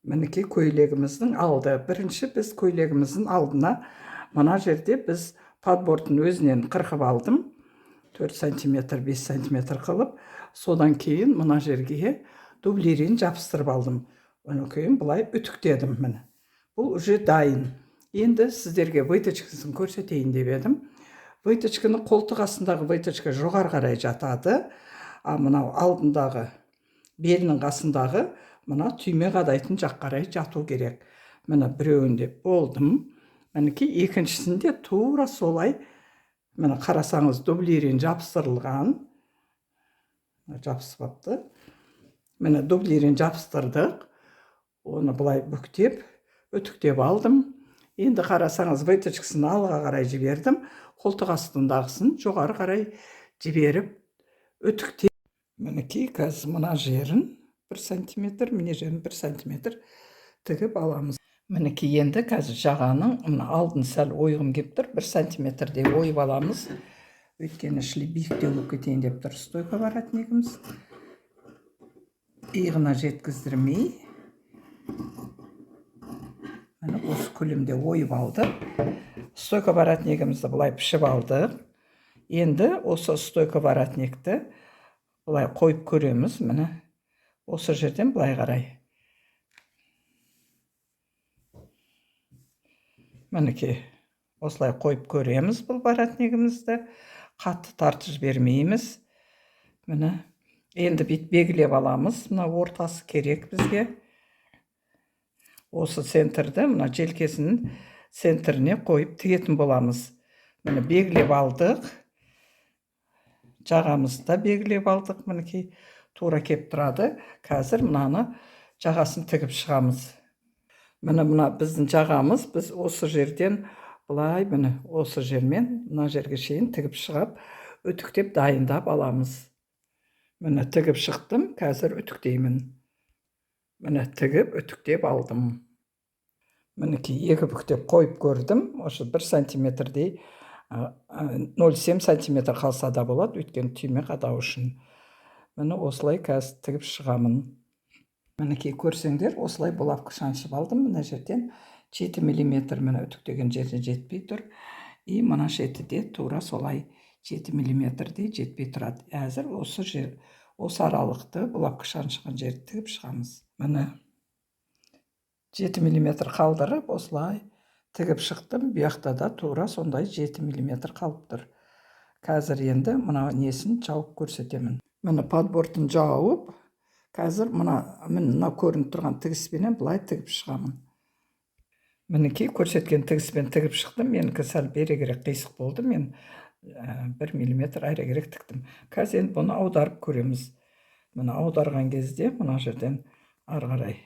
Мінекей, көйлегіміздің алды. Бірінші біз көйлегіміздің алдына мына жерде біз подбортын өзінен қырқып алдым, 4 сантиметр, 5 сантиметр қылып. Содан кейін мына жерге дублерин жабыстырып алдым. Одан кейін былай үтіктедім. Міне, бұл уже дайын. Енді сіздерге выточкасын көрсетейін деп едім. Выточканы, қолтық астындағы выточка жоғары қарай жатады, а мынау алдындағы, белінің қасындағы мына түйме қадайтын жақ қарай жату керек. Міне, біреуінде болдым. Мінекей, екіншісінде тура солай. Міне, қарасаңыз, дублерин жабыстырылған, жабысып алыпты. Міне, дублерин жабыстырдық, оны былай бүктеп, үтіктеп алдым. Енді қарасаңыз, выточкасын алға қарай жібердім, қолтық астындағысын жоғары қарай жіберіп, үтіктеп. Мінекей, қазір мына жерін 1 сантиметр, мына жерін 1 сантиметр тігіп аламыз. Мінекей, енді қазір жағаның мына алдын сәл ойғым келіп тұр, 1 сантиметрдей ойып аламыз, өйткені шли биіктеу болып кетейін деп тұр. Стойка воротнигіміз иығына жеткіздірмей, міне, осы көлемде ойып алдық. Стойка воротнигімізді былай пішіп алдық. Енді осы стойка воротникті былай қойып көреміз. Міне, осы жерден былай қарай, мінекей, осылай қойып көреміз. Бұл воротнигімізді қатты тартып жібермейміз. Міне, енді бүйтіп белгілеп аламыз. Мына ортасы керек бізге. Осы центрді, мына желкесінің центріне қойып тігетін боламыз. Міне, белгілеп алдық, жағамызды да белгілеп алдық. Мінекей, тура келіп тұрады. Қазір мынаны жағасын тігіп шығамыз. Міне, мына біздің жағамыз. Біз осы жерден былай, міне, осы жермен мына жерге шейін тігіп шығып, үтіктеп дайындап аламыз. Міне, тігіп шықтым, қазір үтіктеймін. Міне, тігіп, үтіктеп алдым. Мінекей, екі бүктеп қойып көрдім. Осы 1 сантиметрдей, 0,7 сантиметр қалса да болады, өйткені түйме қадау үшін. Міне, осылай қазір тігіп шығамын. Мінекей, көрсеңдер, осылай булавка шаншып алдым. Мына жерден 7 миллиметр, міне, үтіктеген жерден жетпей тұр. И мына шеті де тура солай 7 миллиметрдей жетпей тұрады. Әзір осы жер, осы аралықты, булавка шаншыған жерді тігіп шығамыз. Міне, 7 миллиметр қалдырып, осылай тігіп шықтым. Бұл жақта да тура сондай 7 миллиметр қалып тұр. Қазір енді мына несін жауып көрсетемін. Міне, подбортын жауып, қазір мына, міне, мына көрініп тұрған тігіспенен былай тігіп шығамын. Мінекей, көрсеткен тігіспен тігіп шықтым. Менікі сәл берегірек қисық болды, мен 1 миллиметр әрегірек тіктім. Қазір енді бұны аударып көреміз. Міне, аударған кезде мына жерден ары қарай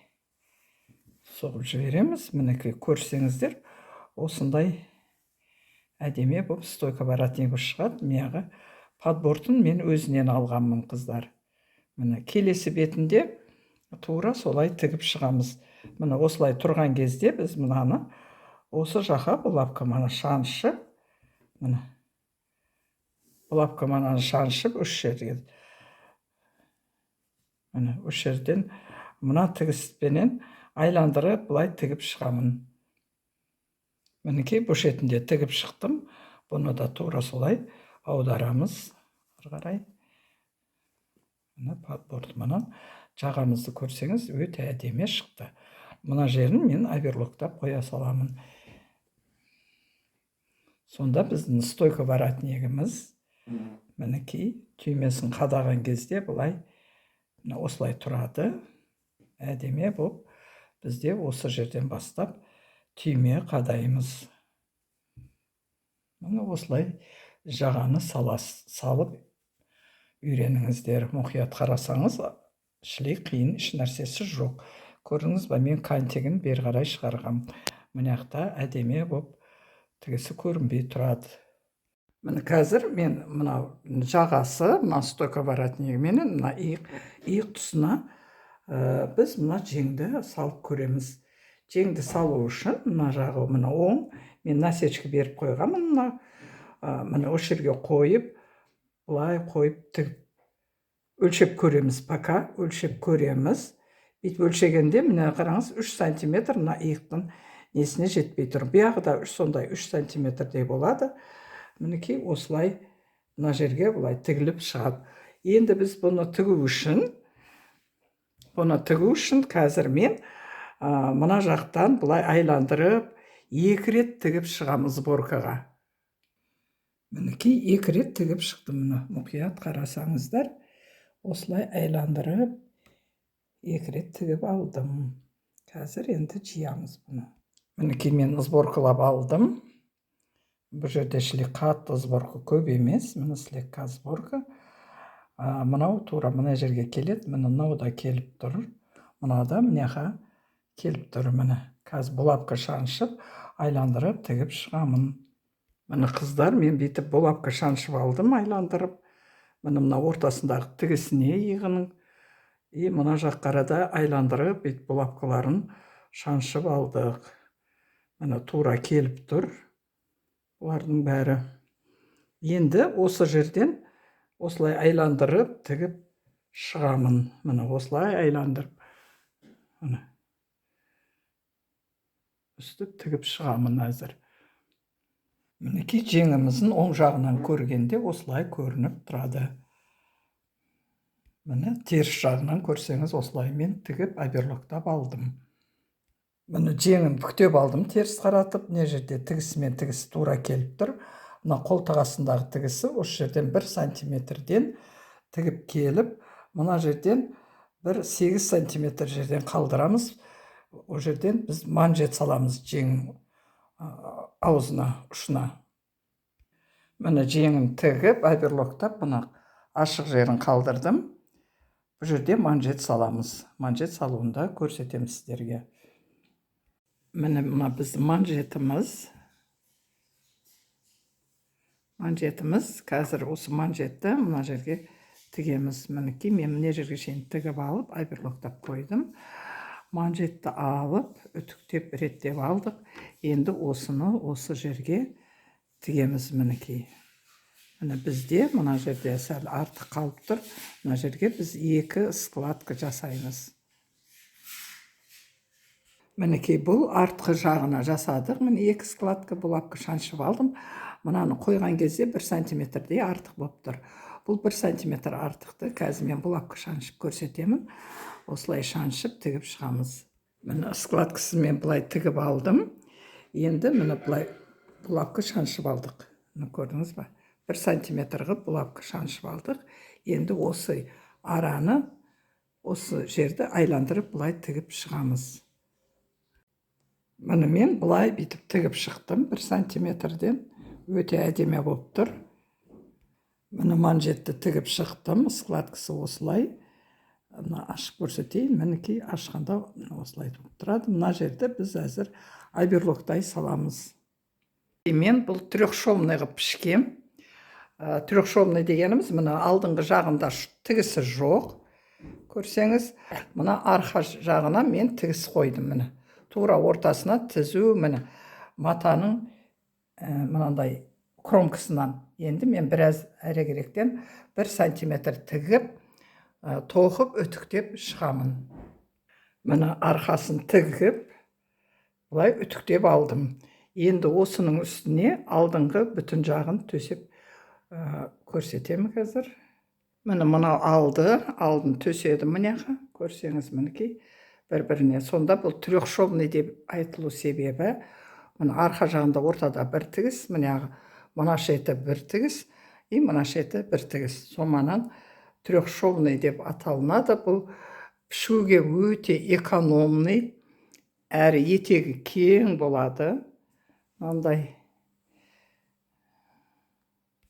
соғып жібереміз. Мінекей, көрсеңіздер, осындай әдемі болып стойка воротнигі шығады. Мияғы подбортын мен өзінен алғанмын, қыздар. Міне, келесі бетінде тура солай тігіп шығамыз. Міне, осылай тұрған кезде біз мынаны осы жаққа булавка мына шаншып, міне, булавка мынаны шаншып, үш жерге, міне, үш жерден мына тігіспенен айландырып, былай тігіп шығамын. Мінекей, бұл шетінде тігіп шықтым. Бұны да тура солай аударамыз ары қарай. Міне, подбортыменен жағамызды көрсеңіз, өте әдемі шықты. Мына жерін мен оверлоктап қоя саламын. Сонда біздің стойка воротнигіміз, мінекей, түймесін қадаған кезде былай, мына, осылай тұрады әдемі болып. Бізде осы жерден бастап түйме қадаймыз. Міне, осылай жағаны салып үйреніңіздер. Мұқият қарасаңыз, шіли қиын еш нәрсесі жоқ. Көрдіңіз ба, мен кантигін бері қарай шығарғам. Мына жақта әдемі болып тігісі көрінбей тұрады. Міне, қазір мен мынау жағасы, мына стойка воротнигіменен мына иық тұсына біз мына жеңді салып көреміз. Жеңді салу үшін мына жағы, мына оң, мен насечка беріп қойғанмын. Мына міне, осы жерге қойып, былай қойып, тігіп, өлшеп көреміз. Пока өлшеп көреміз. Бүйтіп өлшегенде, міне, қараңыз, 3 сантиметр мына иықтың несіне жетпей тұр. Бұяғы да сондай 3 сантиметрдей болады. Мінекей, осылай мына жерге былай тігіліп шығады. Енді біз бұны тігу үшін қазір мен мына жақтан былай айландырып, екі рет тігіп шығамыз сборкаға. Мінекей, екі рет тігіп шықтым. Міне, мұқият қарасаңыздар, осылай айландырып, екі рет тігіп алдым. Қазір енді жиямыз бұны. Мінекей, мен сборкалап алдым. Бұл жерде шіле қатты сборка көп емес, міне, слегка сборка. Мынау тура мына жерге келеді. Міне, мынау да келіп тұр, мынау да мына келіп тұр. Міне, қазір булавка шаншып, айландырып тігіп шығамын. Міне, қыздар, мен бүйтіп булавка шаншып алдым айландырып. Міне, мына ортасындағы тігісіне иығының и мына жаққа да айландырып, бүйтіп булавкаларын шаншып алдық. Міне, тура келіп тұр бұлардың бәрі. Енді осы жерден осылай айландырып тігіп шығамын. Міне, осылай айландырып, міне, өстіп тігіп шығамын әзір. Мінекей, жеңіміздің оң жағынан көргенде осылай көрініп тұрады. Міне, теріс жағынан көрсеңіз, осылай мен тігіп, оверлоктап алдым. Міне, жеңін бүктеп алдым теріс қаратып. Мына жерде тігісі мен тігісі тура келіп тұр. Мына қолтық астындағы тігісі осы жерден 1 сантиметрден тігіп келіп, мына жерден бір 8 сантиметр жерден қалдырамыз. Ол жерден біз манжет саламыз жең аузына, ұшына. Міне, жеңін тігіп, оверлоктап, мына ашық жерін қалдырдым. Бұл жерде манжет саламыз. Манжет салуын да көрсетемін сіздерге. Міне, мына біздің манжетіміз. Қазір осы манжетті мына жерге тігеміз. Мінекей, мен мына жерге шейін тігіп алып, оверлоктап қойдым. Манжетті алып, үтіктеп, реттеп алдық. Енді осыны осы жерге тігеміз. Мінекей, міне, бізде мына жерде сәл артық қалып тұр. Мына жерге біз екі складка жасаймыз. Мінекей, бұл артқы жағына жасадық. Міне, екі складка, булавка шаншып алдым. Мынаны қойған кезде 1 сантиметрдей артық болып тұр. Бұл 1 сантиметр артықты қазір мен булавка шаншып көрсетемін. Осылай шаншып, тігіп шығамыз. Міне, складкасын мен былай тігіп алдым. Енді, міне, былай булавка шаншып алдық. Міне, көрдіңіз ба, 1 сантиметр қылып булавка шаншып алдық. Енді осы араны, осы жерді айландырып, былай тігіп шығамыз. Міне, мен былай бүйтіп тігіп шықтым 1 сантиметрден. Өте әдемі болып тұр. Міне, манжетті тігіп шықтым. Складкасы осылай. Мына ашып көрсетейін. Мінекей, ашқанда осылай болып тұрады. Мына жерді біз әзір оверлоктай саламыз. Мен бұл трехшовный қылып пішкем. Трехшовный дегеніміз, мына алдыңғы жағында тігісі жоқ, көрсеңіз. Мына арқа жағына мен тігіс қойдым. Міне, тура ортасына түзу. Міне, матаның мынандай кромкасынан енді мен біраз әрегіректен 1 сантиметр тігіп, тоқып, үтіктеп шығамын. Міне, арқасын тігіп, былай үтіктеп алдым. Енді осының үстіне алдыңғы бүтін жағын төсеп көрсетемін қазір. Міне, мынау алды, алдын төседім. Міне, көрсеңіз, мінекей, бір біріне. Сонда бұл трехшовный деп айтылу себебі, мына арқа жағында ортада бір тігіс, міне, мына шеті бір тігіс и мына шеті бір тігіс. Сонан трехшовный деп аталынады. Бұл пішуге өте экономный әрі етегі кең болады мынандай.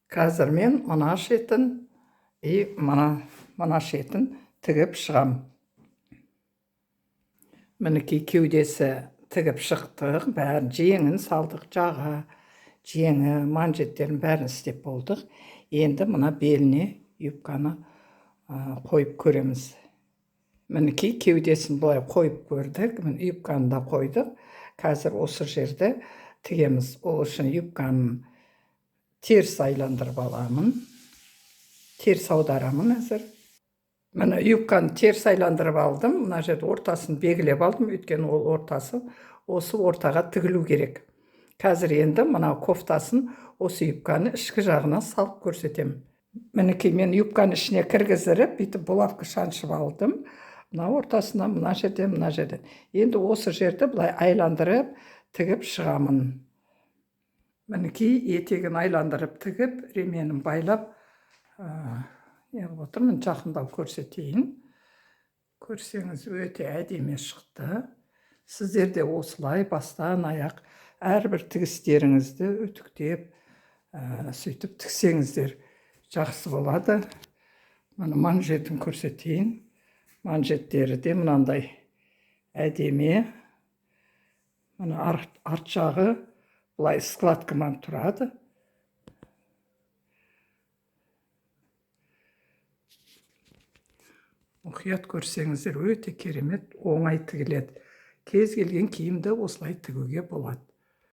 Қазір мен мына шетін и мына шетін тігіп шығам. Мінекей, кеудесі тігіп шықтық, бәрін, жеңін салдық, жаға, жеңі, манжеттерін, бәрін істеп болдық. Енді мына беліне юбканы қойып көреміз. Мінекей, кеудесін былай қойып көрдік. Міне, юбканы да қойдық. Қазір осы жерді тігеміз. Ол үшін юбканы теріс айландырып аламын, теріс аударамын әзір. Міне, юбканы теріс айландырып алдым. Мына жерде ортасын белгілеп алдым, өйткені ол ортасы осы ортаға тігілу керек. Қазір енді мына кофтасын осы юбканы ішкі жағына салып көрсетемін. Мінекей, мен юбканы ішіне кіргізіп, бүйтіп булавка шаншып алдым. Мына ортасына, мына жерден, мына жерден. Енді осы жерді былай айландырып тігіп шығамын. Мінекей, етегін айландырып тігіп, ременін байлап, неғып отырмын. Жақындау көрсетейін. Көрсеңіз, өте әдемі шықты. Сіздер де осылай бастан аяқ әрбір тігістеріңізді үтіктеп, сөйтіп тіксеңіздер, жақсы болады. Міне, манжетін көрсетейін. Манжеттері де мынандай әдемі. Міне, арт жағы былай складкамен тұрады. Мұқият көрсеңіздер, өте керемет, оңай тігіледі. Кез келген киімді осылай тігуге болады.